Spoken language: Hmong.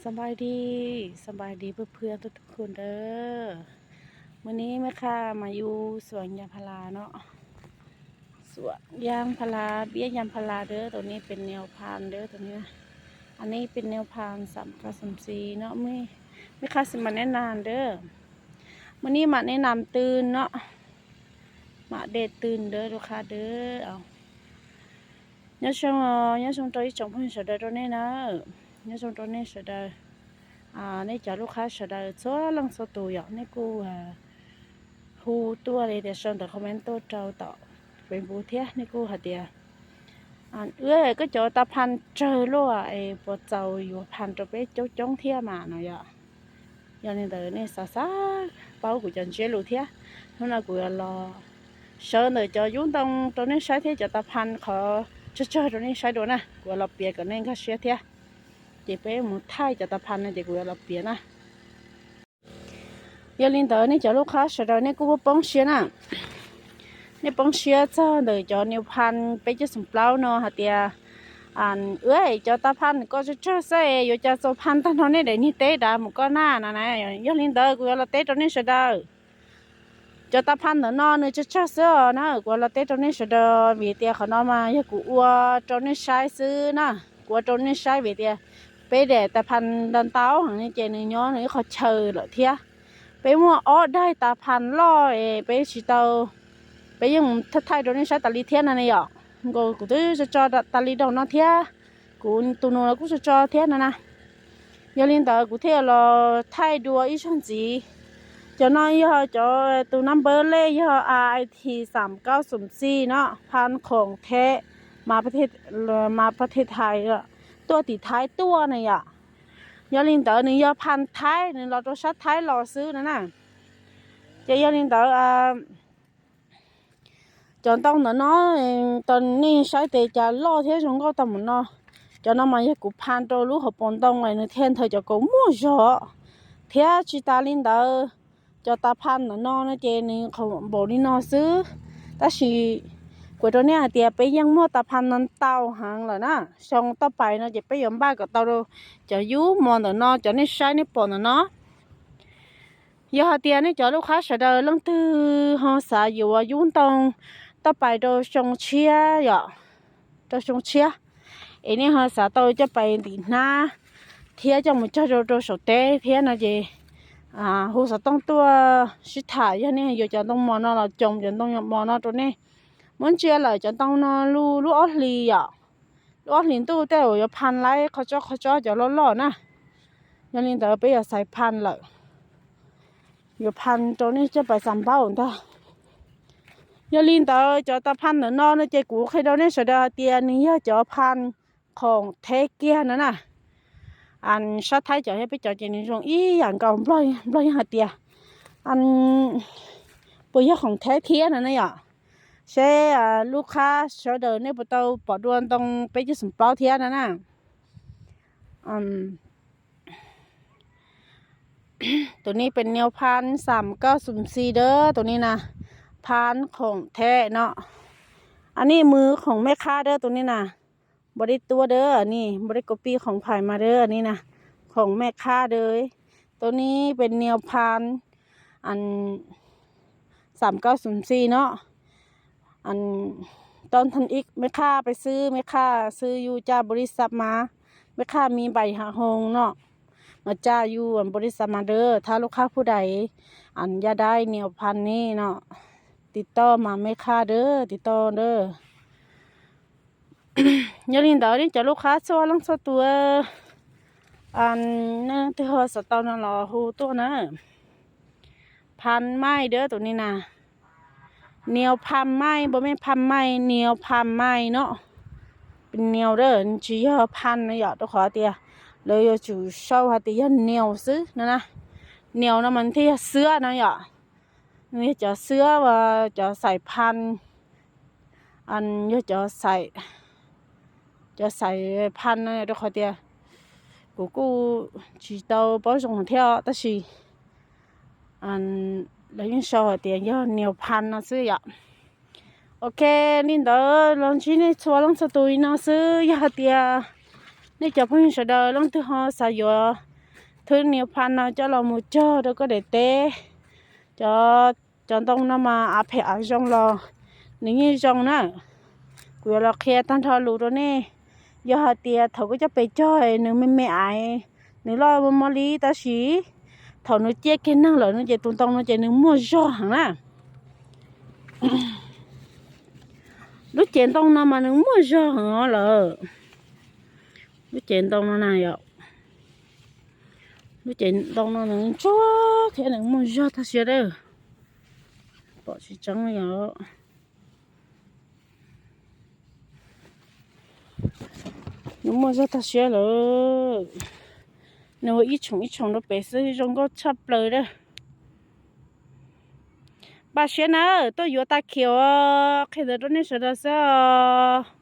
สบายดี สบายดีเพื่อนๆทุกๆคนเด้อ Mus nib mej qha mas yus xuam yas pha las no, xuam yas pha las, piab yas pha las ntawd. Tus nij pes nias phas ntawd, tus nij, a nij pes nias phas xam kas xam xis no. Mej qha xi mas neb nas ntawd, mus nib mam neb nas tw no, mam de tw ntawd rau qha ntawd. Nyob zoo, nyob zoo rau ib tsoom phooj ywg sawv daws rau nej na, nyob zoo rau nej sawv daws, nej cov lub qhab sawv daws txhua leej txhua tus yom, nej kuj hu tuaj li tias sau ntawm comment tuaj rau tom Facebook thiab nej kuj hais tias, wb koj cov tas phas tsawg luaj es puas txaus yuav phas rau peb coob coob thiab mas no yom. Yog li ntawd nej xav xav paub kuv cov ntsiab lus thiab, hnub no kuv yuav los sawv ntawm cov yub ntoo rau nej saib thiab cov tas phas qhov tsawg tsawg rau nej saib dua na, kuv yuav los piav kom nej nkag siab thiab. Ces peb mus thaij cov tas phas no ces kuv yuav los piav na. Yog li ntawd nej cov lub qhab sawv daws nej kuj poob siab na, nej poob siab txog ntawm cov nias phas peb caug xoom plaub no hais tias, wb cov tas phas koj tsawg tsawg xwb yuav cas txaus phas tag nrho nej daim niag teb dav mus koj na no na. Yog li ntawd kuv yuav los teb rau nej sawv daws, cov tas phas ntawm no nws tsawg tsawg xwb os na. Kuv yuav los teb rau nej sawv daws vim tias qhov no mas yog kuv ua rau nej saib xwb na, kuv ua rau nej saib vim tias peb daim tas phas ntau ntau heev ces nws nyob nws ib qho chaw lawm thiab. Peb muaj ob daim tas phas loj es peb tsis tau, peb yeej mus thaij rau nej saib tas li thiab no ne yom. Nkaus kuv twb tso tso tas li rau no thiab, kuv tus nus los kuj tso tso thiab no na. Yog li ntawd kuv thiaj los thaij dua ib zaug ntxiv. Cov no yog cov tus nab npawb lej yog A I T xam kaub xoom xis no, phas khoom theb mas pab thej thais tuaj tim Thaib tuaj na yom. Yog li ntawd nws yog phas Thaib, nws los rau sab Thaib los xwb no na. Ces yog li ntawd cov ntoo ntawm no, tau nej saib tes cas loj thiab zoo nkauj tag mus no. Cov no mas yog kuv phas rau lub hauv paus ntoo es nws thiaj nthaws cov kaus muaj zog. Thiab tsis tas li ntawd, cov tas phas ntawm no no ces nws qhov npaum li no xwb. Tab sis kuv rau nej hais tias peb yeej muaj tas phas no ntau heev lawm na. Xyoo toj pais no ces peb yuav npaj kom tau rau cov yub mos ntawm no, cov nej saib nej pom ntawm no. Yog hais tias nej cov lub qhab sawv daws leej twg ho xav yuav yub ntoo toj pais rau xyoo tshiab yom, rau xyoo tshiab, es nej ho xav tau coj pais ntim hnab thiab coj mus cog rau rau saum teb thiab no ces hu xov tooj tuaj sib tham. Yog nej yuav cov ntoo mos no los coom cov ntoo mos no rau nej. Muab ntsia lawm cov ntoo no lub ob hlis yom, lub ob hlis ntuj tej uas yuav phas laib qhov tsob qhov tsob cov loj loj na. Yog li ntawd peb yuav xaiv phas lawm, yuav phas rau nej coj pais xam npaub ntag. Yog li ntawd cov tas phas ntawm no no ces kuv qhia rau nej sawv daws hais tias nws yog cov phas khoom theb kiag no na. Sab Thaib cov thiab peb cov ces nws zoo ib yam nkaus, Nplog yeej hais tias puas yog khoom theb thiab no na yom. Seb lub qhab sawv daws nej puas tau pom dua ntoo peb caug xoom plaub thiab no na. Tus ni pes nias phas xam kaub xoom xis dawb, tus ni na, phas khoom theb no. An ni mws khoom mej qhab dawb, tus ni na, npaum li tuab dawb, an ni npaum li kaum pib khoom phais mas dawb, an ni na, khoom mej qhab dawb. Tus ni pes nias phas xam kaub xoom xis no. Tau than ib mej qhab pes xwb, mej qhab xwb yus cas npaum li xam mas, mej qhab mi npais hav hoos no, mas cas yus npaum li xam mas dawb, thab lub qhab pub dais, an ya dai nias phas ni no, tiv tauj mas mej qhab dawb, tiv tauj dawb. Yog li ntawd nej cov lub qhab txhua leej txhua tus, nej leej twg ho xav tau no los hu tuaj na. Phas maij dawb tus ni na, nias phas maij, npaum mej phas maij, nias phas maij no. Nias dawb tsis yog phas no yom, rau qhov tias lawv yuav tsum sau hais tias yog nias xwb no na. Nias no mas thiaj yog xwab no yom. Nws yog cov xwab, cov xaim phas, yog cov xaim, cov xaim phas no, rau qhov tias kuv kuj tsis tau paub zoo thiab tab sis lawv yeej sau hais tias yog nias phas no xwb yom. Ok, li ntawd los ntsib nej txhua leej txhua tus li no xwb. Yog hais tias nej cov phooj ywg sawv daws leej twg ho xav yuav Thwb niag pha no coj los mus cog rau koj daim teb. Cov, cov ntoo no mas av phem av zoo los nws yeej zoo na. Kuv yuav los qhia tag nrho lus rau nej. Yog hais tias thaum koj coj pes cog nws me me aiv, nws loj mos mos li tab sis thaum nws ciaj kiag neeg lawm no ces tus ntoo no ces nws muaj zog heev na. Lub cev ntoo no mas nws muaj zog heev lawm. Lub cev ntoo no na yom, lub cev ntoo no nws ntsuag thiab nws muaj zog tag siab lawm. Pom tsis tseeb yom. Nws muaj zog tag siab lawm. Nws ua ib tshoom ib tshoom rau pem xwb zoo nkauj tshaj plaws lawm. Npaj siab na, tuaj yuav tag kis os, qhia ntawd rau nej sawv daws xwb os.